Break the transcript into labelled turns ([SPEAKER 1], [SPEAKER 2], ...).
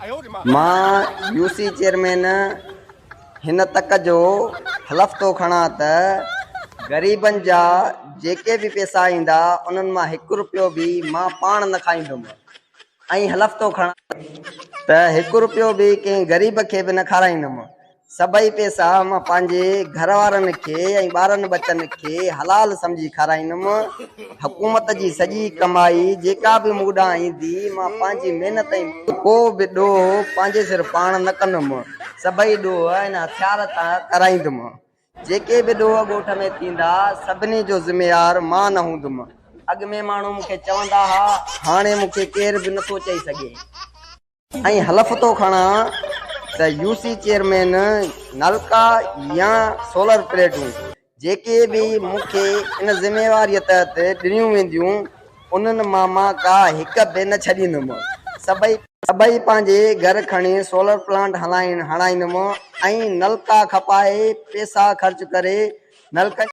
[SPEAKER 1] مان U C chairman هن تڪ جو حلف ٿو کڻان ته غريبن جا جيڪي به پئسا ايندا انهن مان هڪ رپيو به مان پاڻ نه کائيندم ۽ حلف ٿو کڻان ته هڪ رپيو به ڪنهن غريب کي به نه کارائيندم. سڀئي پئسا مان پنهنجي گهر وارن کي ۽ ٻارن ٻچن کي حلال سمجهي کارائيندم. حڪومت جي سڄي ڪمائي جيڪا به مون ڏانهن ايندي، مان پنهنجي محنت ۽. ڪو به ڏوهه پنهنجي سر پاڻ نه ڪندم. سڀئي ڏوهه ان هٿيار تان ڪرائيندم. جيڪي به ڏوهه ڳوٺ ۾ ٿيندا، سڀني جو ذميوار مان نه هوندم. اڳ ۾ ماڻهو مون کي چوندا ها، هاڻي مون کي ڪير به نٿو چئي سگهي. ۽ حلف ٿو کڻان ته يو سي چيئرمين نلڪا يا سولر پليٽون جيڪي به مون کي ان ذميواريء تحت ڏنيون وينديون انهن مان مان ڪا هڪ به نه ڇڏيندم. سڀئي سڀئي پنهنجي گهر کڻي سولر پلانٽ هلائڻ هڻائيندم ۽ نلڪا کپائي پئسا خرچ ڪري نلڪن.